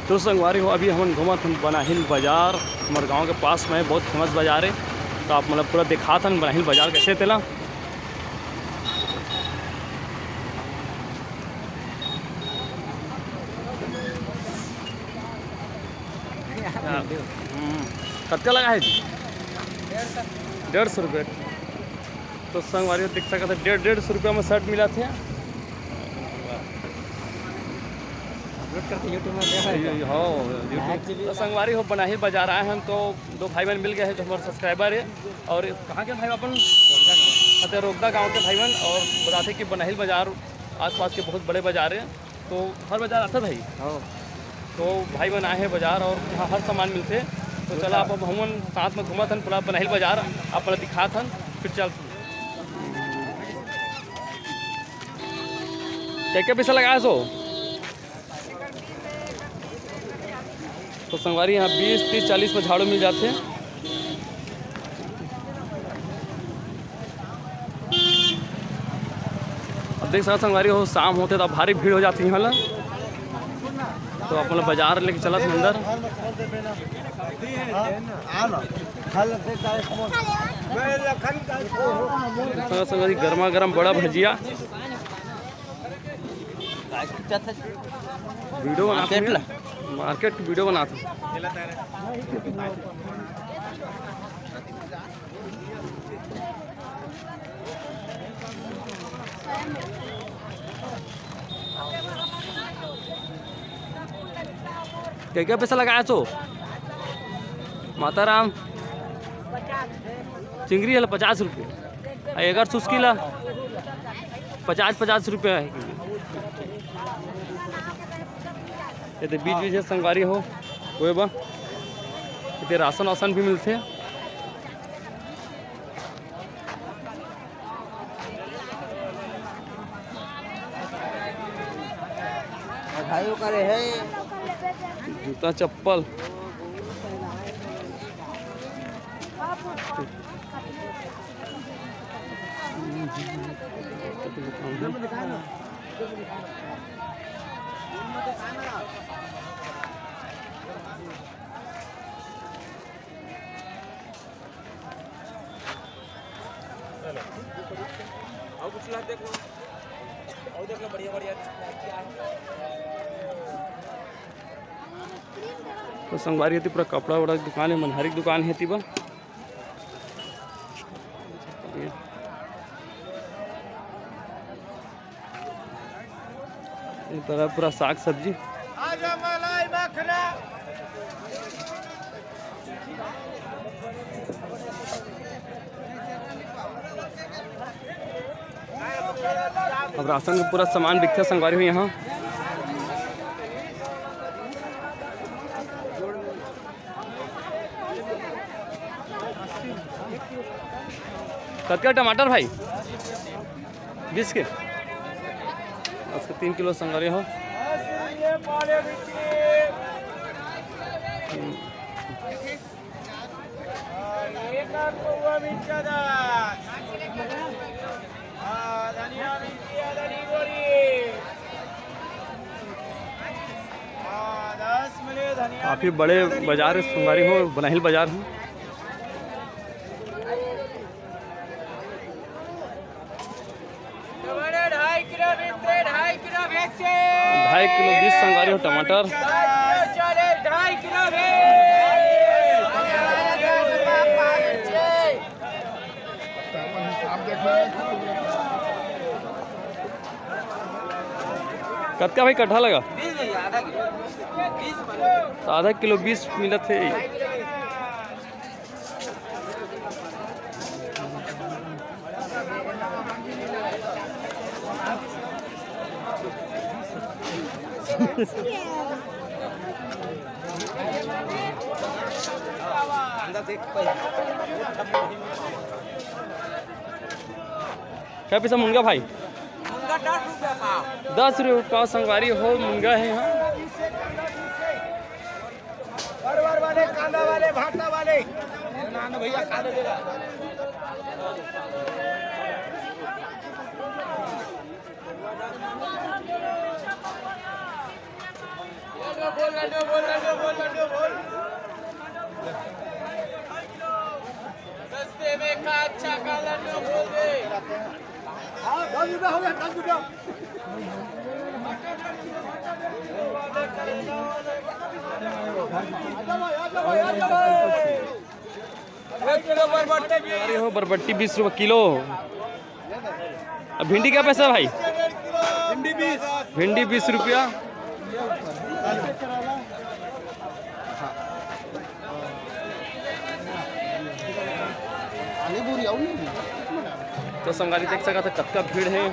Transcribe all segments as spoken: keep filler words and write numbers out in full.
तो संगवारी हो, अभी हमन घूमत हन बनाहिल बाजार, हमर गांव के पास में बहुत फेमस बाजार है। तो आप मतलब पूरा दिखात हन बनाहिल बाजार कैसे तेला। हम्म, कतका लगा है जी? डेढ़ सौ रुपये। तो संगवारी हो, देख सकत हे, डेढ़ डेढ़ सौ रुपया में शर्ट मिलत हे। अपलोड करके YouTube में देखा है। ये, हाँ, YouTube। Actually तो संगवारी हो, बनाहिल बाजार आए हन तो दो भाई बहन मिल गए हैं जो हमारे सब्सक्राइबर है। और कहाँ के भाई अपन? अच्छा, रोगदा गांव के भाई बहन। और बताते कि बनाहिल बाजार आसपास के बहुत बड़े बाजार हैं। तो हर बाजार आता भाई। हाँ। तो भाई बहन आए हैं बाजार और यहाँ हर सामान मिलते। तो चला, आप अब हमन साथ में घूमत हन पूरा बनाहिल बाजार, आप पूरा दिखात हन, फिर चल। क्या क्या पैसा लगाया सो? तो संगवारी, यहाँ बीस, तीस, चालीस में झाड़ू मिल जाते हैं। अब देख सकत संगवारी हो, शाम होते तो भारी भीड़ हो जाती है, मतलब। तो अपन ला बाजार लेके चलत हन अंदर। देख सकत संगवारी, गर्मा गर्म बड़ा भजिया। वीडियो बनात हूँ। मार्केट ला। मार्केट वीडियो बनात हूँ। क्या क्या पैसा लगाया सो? माता राम। चिंगरी है पचास रुपये। आ एकर सुस्की ला पचास, पचास रुपये है। ये तो बीच बीच में संगवारी हो, कोई बा, ये राशन वासन भी मिलते। भाई ओकरे है। जूता चप्पल। चलो। और कुछ ला देख लो। और देख लो, बढ़िया, बढ़िया क्या है। तो संगवारी, एती पूरा कपड़ा वपड़ा के दुकान है, मनहारी के दुकान है एती बा। ये तरह पूरा साग सब्जी। आजा मलाई मखना। अब राशन के पूरा सामान बिकथे संगवारी हो यहाँ। कतका टमाटर भाई? बीस के। इसके तीन किलो संगवारी हो। काफी बड़े बाजार है संगवारी हो, बनाहिल बाजार है। टमाटर ढाई किलो बीस से, ढाई किलो बीस से। ढाई किलो बीस संगवारी हो टमाटर। चले ढाई किलो बीस। कतका भाई कट्ठा लगा? बीस भैया, आधा किलो। बीस पर। तो आधा किलो बीस मिलत है। अंदर देख पहले। क्या पैसा मुनगा भाई? मुनगा दस रुपया पाव। दस रुपया पाव संगवारी हो, मुनगा है यहाँ। परवर वाले, कांदा वाले, भाटा वाले। नान भैया खा ले बेटा। सस्ते में का अच्छा का लड्डू बोल दे। हाँ, दस रुपया हो गया, दस रुपया। आजा भाई, आजा भाई, आजा भाई। अरे हो, बरबट्टी बीस रुपये किलो। अब भिंडी क्या पैसा है भाई? भिंडी बीस। भिंडी बीस रुपया। तो संगवारी देख सकत ह कतका भीड़ हे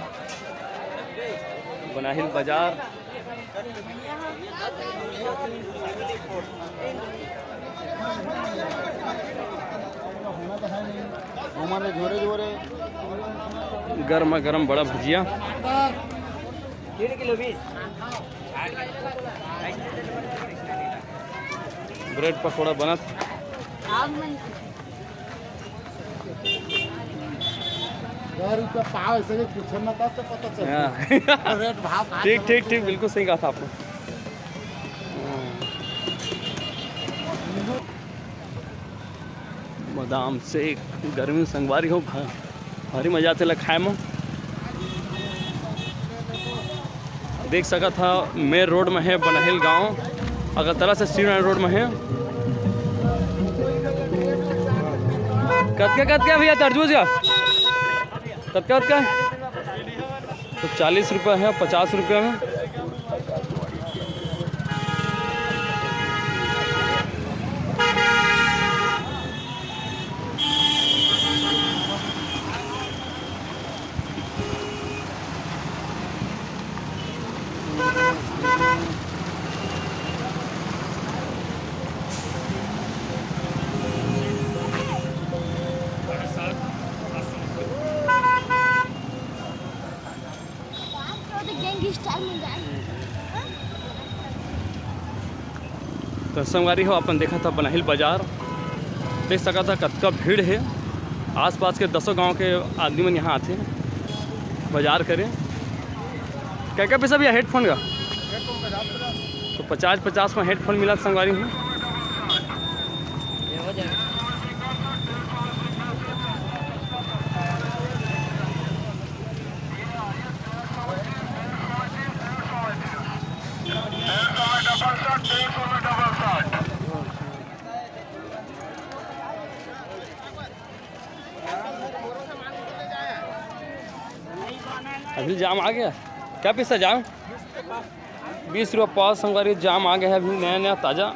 बनाहिल बाजार। गरमा गरम बड़ा भुजिया। डेढ़ किलो बीस। ब्रेड पकौड़ा बनत। दस रुपया पाव ऐसे भी कुछ ना था तो पता चल। हाँ। रेट भाव का ठीक, ठीक, ठीक, बिल्कुल सही कहा था आपने। बादाम शेक, गर्मी संगवारी हो, भा-, भारी मजा आथे ला खाए में। देख सकत ह, मेन रोड में हे बनाहिल गांव, अगरतला से शिवनारायण रोड में हे। कतका, कतका भैया तरबूज का? कतका, कतका? तो चालीस रुपये है, पचास रुपये में। तो संगवारी हो, अपन देखत ह बनाहिल बाजार, देख सकत ह कतका भीड़ हे। आसपास के दसों गांव के आदमी मन यहाँ आथे बाजार करे। क्या क्या पैसा भैया हेडफोन का? तो पचास पचास में हेडफोन मिला संगवारी हो। अभी जाम आ गया, क्या पैसा जाम? बीस रुपये पाव संगवारी, जाम आ गया है अभी नया नया ताज़ा।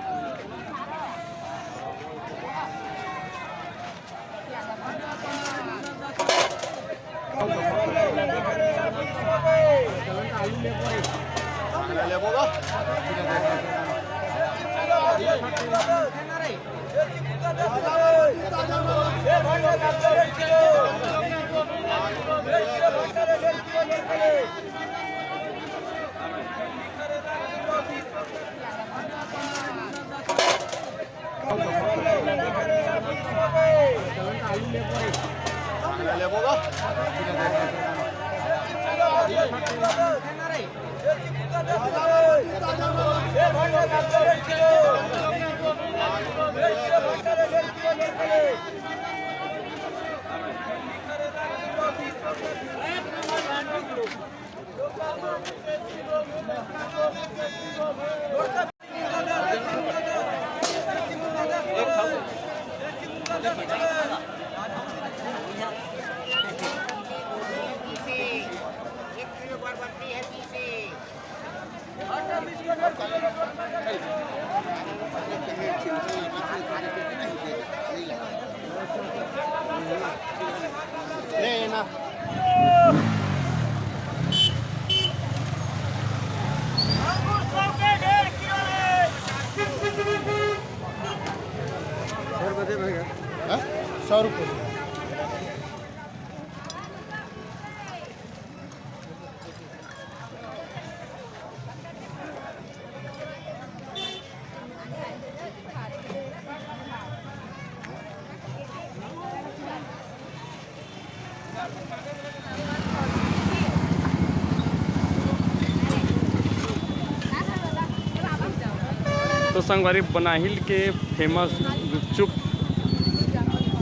संगवारी, बनाहिल के फेमस गुपचुप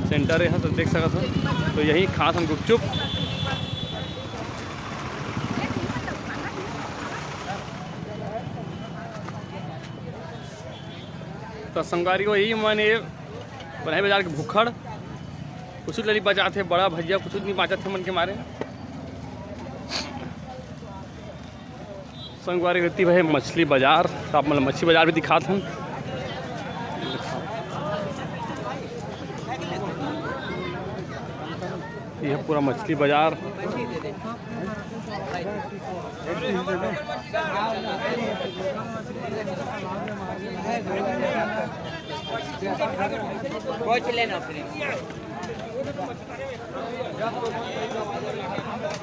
सेंटर हे, तो देख सकत हो, तो यही खात हन गुपचुप। तो संगवारी हो, यही मन ये बनाहिल बाजार के भुक्खड़, कुछ लड़ी बचात हे, बड़ा भजिया कुछ नहीं बाचत हे मन के मारे। संगवारी होती भाई मछली बाजार, तो आप मतलब मछली बाजार भी दिखात हन। यह पूरा मछली बाजार।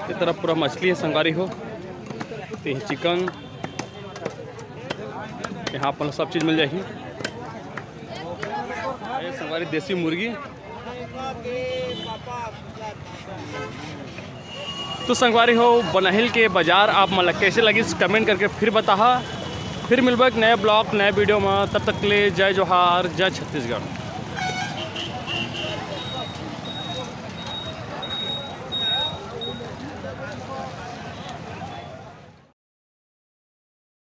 ये तरफ पूरा मछली हे संगवारी हो, ते चिकन, यहाँ अपन सब चीज मिल जाही। ये संगवारी देसी मुर्गी। तो संगवारी हो, बनाहिल के बाजार आप मन ला कैसे लगिस, comment करके फिर बताहा। फिर मिलबो एक नए vlog, नए video में, तब तक के लिए जय जोहार, जय छत्तीसगढ़।